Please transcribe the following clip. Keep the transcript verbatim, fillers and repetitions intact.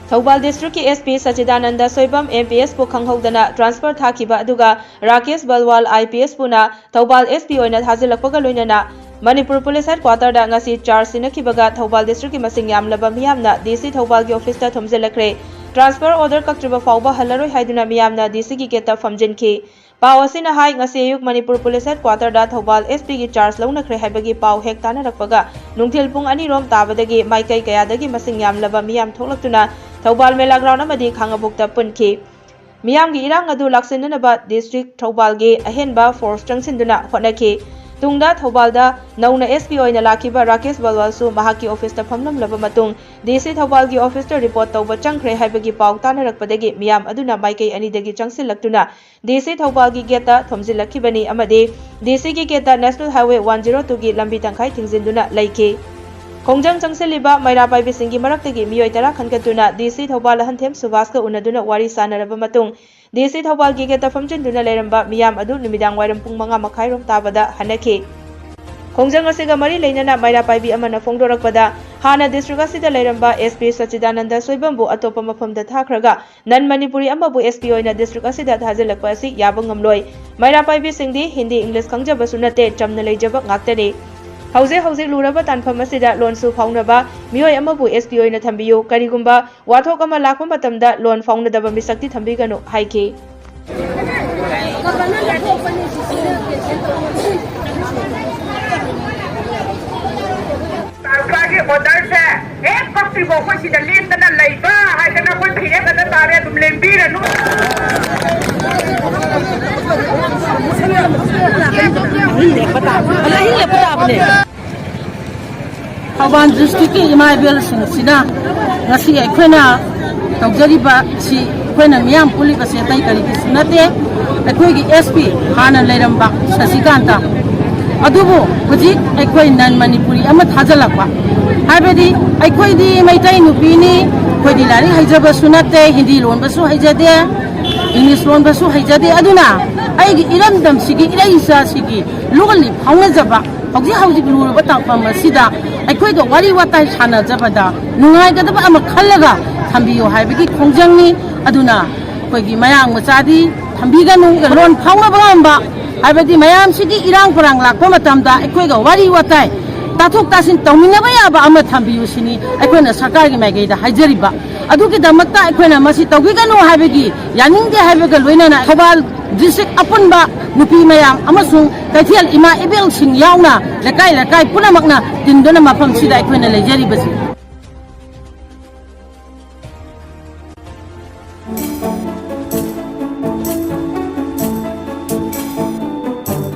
ꯊꯧꯕꯥꯜ ꯗꯤꯁꯇ꯭ꯔꯤꯛꯀꯤ S P ꯁꯆꯤꯗꯥꯅꯟꯗ Soibam M P ꯑꯦꯁꯄꯨ ꯈꯪꯍꯧꯗꯅ transfer ꯊꯥꯈꯤꯕ ꯑꯗꯨꯒ Rakesh ꯕꯜꯋꯥꯜ I P ꯑꯦꯁꯄꯨꯅ Thoubal S P ꯑꯣꯏꯅ ꯊꯥꯖꯤꯜꯂꯛꯄꯒ ꯂꯣꯏꯅꯅ ꯃꯅꯤꯄꯨꯔ ꯄꯨꯂꯤꯁ ꯍꯦꯗꯀ꯭ꯋꯥꯇꯔꯗ ꯉꯁꯤ ꯆꯥꯔꯖ ꯁꯤꯟꯅꯈꯤꯕꯒ ꯊꯧꯕꯥꯜ ꯗꯤꯁꯇ꯭ꯔꯤꯛꯀꯤ ꯃꯁꯤꯡ ꯌꯥꯝꯂꯕ ꯃꯤꯌꯥꯝꯅ ꯗꯤ ꯁꯤ ꯊꯧꯕꯥꯜꯒꯤ ꯑꯣꯐꯤꯁꯇ ꯊꯣꯝꯖꯤꯜꯂꯛꯈ꯭ꯔꯦ꯫ ꯇ꯭ꯔꯥꯟꯁꯐꯔ ꯑꯣꯔꯗꯔ ꯀꯛꯇ꯭ꯔꯤꯕ ꯐꯥꯎꯕ ꯍꯜꯂꯔꯣꯏ ꯍꯥꯏꯗꯨꯅ ꯃꯤꯌꯥꯝꯅ ꯗꯤ ꯁꯤꯒꯤ ꯒꯦꯠꯇ ꯐꯝꯖꯤꯟꯈꯤ꯫ ꯄꯥꯎ ꯑꯁꯤꯅ ꯍꯥꯏ, ꯉꯁꯤ ꯑꯌꯨꯛ ꯃꯅꯤꯄꯨꯔ ꯄꯨꯂꯤꯁ ꯍꯦꯗꯀ꯭ꯋꯥꯇꯔꯗ ꯊꯧꯕꯥꯜ ꯑꯦꯁ ꯄꯤꯒꯤ ꯆꯥꯔꯖ ꯂꯧꯅꯈ꯭ꯔꯦ ꯍꯥꯏꯕꯒꯤ ꯄꯥꯎ ꯍꯦꯛ ꯇꯥꯅꯔꯛꯄꯒ ꯅꯨꯡꯊꯤꯜ ꯄꯨꯡ ꯑꯅꯤ ꯔꯣꯝ ꯇꯥꯕꯗꯒꯤ ꯃꯥꯏꯀꯩ ꯀꯌꯥꯗꯒꯤ ꯃꯁꯤꯡ ꯌꯥꯝꯂꯕ ꯃꯤꯌꯥꯝ ꯊꯣꯛꯂꯛꯇꯨꯅ ꯊꯧꯕꯥꯜ ꯃꯦꯂꯥ ꯒ꯭ꯔꯥꯎꯟ ꯑꯃꯗꯤ ꯈꯥꯉꯕꯣꯛꯇ ꯄꯨꯟꯈꯤ꯫ ꯃꯤꯌꯥꯝꯒꯤ ꯏꯔꯥꯡ ꯑꯗꯨ ꯂꯥꯛꯁꯤꯟꯅꯅꯕ ꯗꯤꯁꯇ꯭ꯔꯤꯛ ꯊꯧꯕꯥꯜꯒꯤ ꯑꯍꯦꯟꯕ ꯐꯣꯔꯁ ꯆꯪꯁꯤꯟꯗꯨꯅ ꯍꯣꯠꯅꯈꯤ꯫ ꯇꯨꯡꯗ ꯊꯧꯕꯥꯜꯗ ꯅꯧꯅ ꯑꯦꯁ ꯄꯤ ꯑꯣꯏꯅ ꯂꯥꯛꯈꯤꯕ ꯔꯥꯀꯦꯁ ꯕꯜꯋꯥꯜꯁꯨ ꯃꯍꯥꯛꯀꯤ ꯑꯣꯐꯤꯁꯇ ꯐꯝꯂꯝꯂꯕ ꯃꯇꯨꯡ ꯗꯤ ꯁꯤ ꯊꯧꯕꯥꯜꯒꯤ ꯑꯣꯐꯤꯁꯇ ꯔꯤꯄꯣꯔꯠ ꯇꯧꯕ ꯆꯪꯈ꯭ꯔꯦ ꯍꯥꯏꯕꯒꯤ ꯄꯥꯎ ꯇꯥꯅꯔꯛꯄꯗꯒꯤ ꯃꯤꯌꯥꯝ ꯑꯗꯨꯅ ꯃꯥꯏꯀꯩ ꯑꯅꯤꯗꯒꯤ ꯆꯪꯁꯤꯜꯂꯛꯇꯨꯅ ꯗꯤ ꯁꯤ ꯊꯧꯕꯥꯜꯒꯤ ꯒꯦꯠꯇ ꯊꯣꯝꯖꯤꯜꯂꯛꯈꯤꯕꯅꯤ ꯑꯃꯗꯤ ꯗꯤ ꯁꯤꯒꯤ ꯒꯦꯠꯇ ꯅꯦꯁꯅꯦꯜ ꯍꯥꯏꯋꯦ ꯋꯥꯟ ꯖꯤꯔꯣ ꯇꯨꯒꯤ ꯂꯝꯕꯤ ꯇꯪꯈꯥꯏ ꯊꯤꯡꯖꯤꯟꯗꯨꯅ ꯂꯩꯈꯤ꯫ ꯈꯣꯡꯖꯪ ꯆꯪꯁꯤꯜꯂꯤꯕ ꯃꯩꯔꯥ ꯄꯥꯏꯕꯤꯁꯤꯡꯒꯤ ꯃꯔꯛꯇꯒꯤ ꯃꯤꯑꯣꯏ ꯇꯔꯥ ꯈꯟꯒꯠꯇꯨꯅ ꯗꯤ ꯁꯤ ꯊꯧꯕꯥꯜ ꯑꯍꯟꯊꯦꯝ ꯁꯨꯕꯥꯁꯀ ꯎꯅꯗꯨꯅ ꯋꯥꯔꯤ ꯁꯥꯟꯅꯔꯕ ꯃꯇꯨꯡ ꯗꯤ ꯁꯤ ꯊꯧꯕꯥꯜꯒꯤ ꯒꯦꯠꯇ ꯐꯝꯖꯤꯟꯗꯨꯅ ꯂꯩꯔꯝꯕ ꯃꯤꯌꯥꯝ ꯑꯗꯨ ꯅꯨꯃꯤꯗꯥꯡ ꯋꯥꯏꯔꯝ ꯄꯨꯡ ꯃꯉꯥ ꯃꯈꯥꯏꯔꯣꯝ ꯇꯥꯕꯗ ꯍꯟꯅꯈꯤ꯫ ꯈꯣꯡꯖꯪ ꯑꯁꯤꯒ ꯃꯔꯤ ꯂꯩꯅꯅ ꯃꯩꯔꯥ ꯄꯥꯏꯕꯤ ꯑꯃꯅ ꯐꯣꯡꯗꯣꯔꯛꯄꯗ, ꯍꯥꯟꯅ ꯗꯤꯁꯇ꯭ꯔꯤꯛ ꯑꯁꯤꯗ ꯂꯩꯔꯝꯕ ꯑꯦꯁ ꯄꯤ ꯁꯆꯤꯗꯥꯅꯟꯗ ꯁꯣꯏꯕꯝꯕꯨ ꯑꯇꯣꯞꯄ ꯃꯐꯝꯗ ꯊꯥꯈ꯭ꯔꯒ ꯅꯟ ꯃꯅꯤꯄꯨꯔꯤ ꯑꯃꯕꯨ ꯑꯦꯁ ꯄꯤ ꯑꯣꯏꯅ ꯗꯤꯁꯇ꯭ꯔꯤꯛ ꯑꯁꯤꯗ ꯊꯥꯖꯤꯜꯂꯛꯄ ꯑꯁꯤ ꯌꯥꯕ ꯉꯝꯂꯣꯏ꯫ ꯃꯩꯔꯥ ꯄꯥꯏꯕꯤꯁꯤꯡꯗꯤ ꯍꯤꯟꯗꯤ, ꯏꯪꯂꯤꯁ ꯈꯪꯖꯕꯁꯨ ꯅꯠꯇꯦ, ꯆꯝꯅ ꯂꯩꯖꯕ ꯉꯥꯛꯇꯅꯤ꯫ ꯍꯧꯖꯤꯛ ꯍꯧꯖꯤꯛ ꯂꯨꯔꯕ ꯇꯥꯟꯐꯝ ꯑꯁꯤꯗ ꯂꯣꯟꯁꯨ ꯐꯥꯎꯅꯕ ꯃꯤꯑꯣꯏ ꯑꯃꯕꯨ ꯑꯦꯁ ꯄꯤ ꯑꯣꯏꯅ ꯊꯝꯕꯤꯌꯨ꯫ ꯀꯔꯤꯒꯨꯝꯕ ꯋꯥꯊꯣꯛ ꯑꯃ ꯂꯥꯛꯄ ꯃꯇꯝꯗ ꯂꯣꯟ ꯐꯥꯎꯅꯗꯕ ꯃꯤꯁꯛꯇꯤ ꯊꯝꯕꯤꯒꯅꯨ ꯍꯥꯏꯈꯤ꯫ ꯁꯔꯀꯥꯔꯒꯤ ꯑꯣꯔꯗꯔꯁꯦ ꯍꯦꯛ ꯀꯛꯇ꯭ꯔꯤꯐꯥꯎ ꯑꯩꯈꯣꯏ ꯁꯤꯗ ꯂꯦꯡꯗꯅ ꯂꯩꯕ ꯍꯥꯏꯗꯅ ꯑꯩꯈꯣꯏ ꯐꯤꯔꯦꯞ ꯑꯗ ꯇꯥꯔꯦ, ꯑꯗꯨꯝ ꯂꯦꯡꯕꯤꯔꯅꯨ꯫ ꯑꯍꯤꯡ ꯂꯦꯞꯄ ꯇꯥꯕꯅꯦ꯫ ꯊꯧꯕꯥꯜ ꯗꯤꯁꯇ꯭ꯔꯤꯛꯀꯤ ꯏꯃꯥ ꯏꯕꯦꯜꯁꯤꯡ ꯑꯁꯤꯅ ꯉꯁꯤ ꯑꯩꯈꯣꯏꯅ ꯇꯧꯖꯔꯤꯕ ꯑꯁꯤ ꯑꯩꯈꯣꯏꯅ ꯃꯤꯌꯥꯝ ꯄꯨꯜꯂꯤꯕꯁꯦ ꯑꯇꯩ ꯀꯔꯤꯒꯤꯁꯨ ꯅꯠꯇꯦ꯫ ꯑꯩꯈꯣꯏꯒꯤ ꯑꯦꯁ ꯄꯤ ꯍꯥꯟꯅ ꯂꯩꯔꯝꯕ ꯁꯁꯤꯀꯥꯟꯇ, ꯑꯗꯨꯕꯨ ꯍꯧꯖꯤꯛ ꯑꯩꯈꯣꯏ ꯅꯟ ꯃꯅꯤꯄꯨꯔꯤ ꯑꯃ ꯊꯥꯖꯤꯜꯂꯛꯄ, ꯍꯥꯏꯕꯗꯤ ꯑꯩꯈꯣꯏꯗꯤ ꯃꯩꯇꯩ ꯅꯨꯄꯤꯅꯤ, ꯑꯩꯈꯣꯏꯗꯤ ꯂꯥꯏꯔꯤꯛ ꯍꯩꯖꯕꯁꯨ ꯅꯠꯇꯦ, ꯍꯤꯟꯗꯤ ꯂꯣꯟꯕꯁꯨ ꯍꯩꯖꯗꯦ, ꯏꯪꯂꯤꯁ ꯂꯣꯟꯕꯁꯨ ꯍꯩꯖꯗꯦ꯫ ꯑꯗꯨꯅ ꯑꯩꯒꯤ ꯏꯔꯝꯗꯝꯁꯤꯒꯤ ꯏꯔꯩ ꯏꯆꯥꯁꯤꯒꯤ ꯂꯣꯜꯂꯤ ꯐꯥꯎꯅꯖꯕ ꯍꯧꯖꯤꯛ ꯍꯧꯖꯤꯛ ꯂꯨꯔꯕ ꯇꯥꯡꯐꯝ ꯑꯁꯤꯗ ꯑꯩꯈꯣꯏꯒ ꯋꯥꯔꯤ ꯋꯥꯇꯥꯏ ꯁꯥꯟꯅꯖꯕꯗ ꯅꯨꯡꯉꯥꯏꯒꯗꯕ ꯑꯃ ꯈꯜꯂꯒ ꯊꯝꯕꯤꯌꯨ ꯍꯥꯏꯕꯒꯤ ꯈꯣꯡꯖꯪꯅꯤ꯫ ꯑꯗꯨꯅ ꯑꯩꯈꯣꯏꯒꯤ ꯃꯌꯥꯡ ꯃꯆꯥꯗꯤ ꯊꯝꯕꯤꯒꯅꯨ꯫ ꯂꯣꯟ ꯐꯥꯎꯅꯕ ꯉꯝꯕ, ꯍꯥꯏꯕꯗꯤ ꯃꯌꯥꯝꯁꯤꯒꯤ ꯏꯔꯥꯡ ꯄꯔꯥꯡ ꯂꯥꯛꯄ ꯃꯇꯝꯗ ꯑꯩꯈꯣꯏꯒ ꯋꯥꯔꯤ ꯋꯥꯇꯥꯏ, ꯇꯥꯊꯣꯛ ꯇꯥꯁꯤꯟ ꯇꯧꯃꯤꯟꯅꯕ ꯌꯥꯕ ꯑꯃ ꯊꯝꯕꯤꯌꯨ ꯁꯤꯅꯤ ꯑꯩꯈꯣꯏꯅ ꯁꯔꯀꯥꯔꯒꯤ ꯃꯥꯏꯀꯩꯗ ꯍꯥꯏꯖꯔꯤꯕ꯫ ꯑꯗꯨꯒꯤꯗꯃꯛꯇ ꯑꯩꯈꯣꯏꯅ ꯃꯁꯤ ꯇꯧꯕꯤꯒꯅꯨ ꯍꯥꯏꯕꯒꯤ, ꯌꯥꯅꯤꯡꯗꯦ ꯍꯥꯏꯕꯒ ꯂꯣꯏꯅꯅ ꯊꯧꯕꯥꯜ ꯗꯤꯁꯇ꯭ꯔꯤꯛ ꯑꯄꯨꯟꯕ ꯅꯨꯄꯤ ꯃꯌꯥꯝ ꯑꯃꯁꯨꯡ ꯀꯩꯊꯦꯜ ꯏꯃꯥ ꯏꯕꯦꯜꯁꯤꯡ ꯌꯥꯎꯅ ꯂꯩꯀꯥꯏ ꯂꯩꯀꯥꯏ ꯄꯨꯝꯅꯃꯛꯅ ꯇꯤꯟꯗꯨꯅ ꯃꯐꯝꯁꯤꯗ ꯑꯩꯈꯣꯏꯅ ꯂꯩꯖꯔꯤꯕꯁꯤ꯫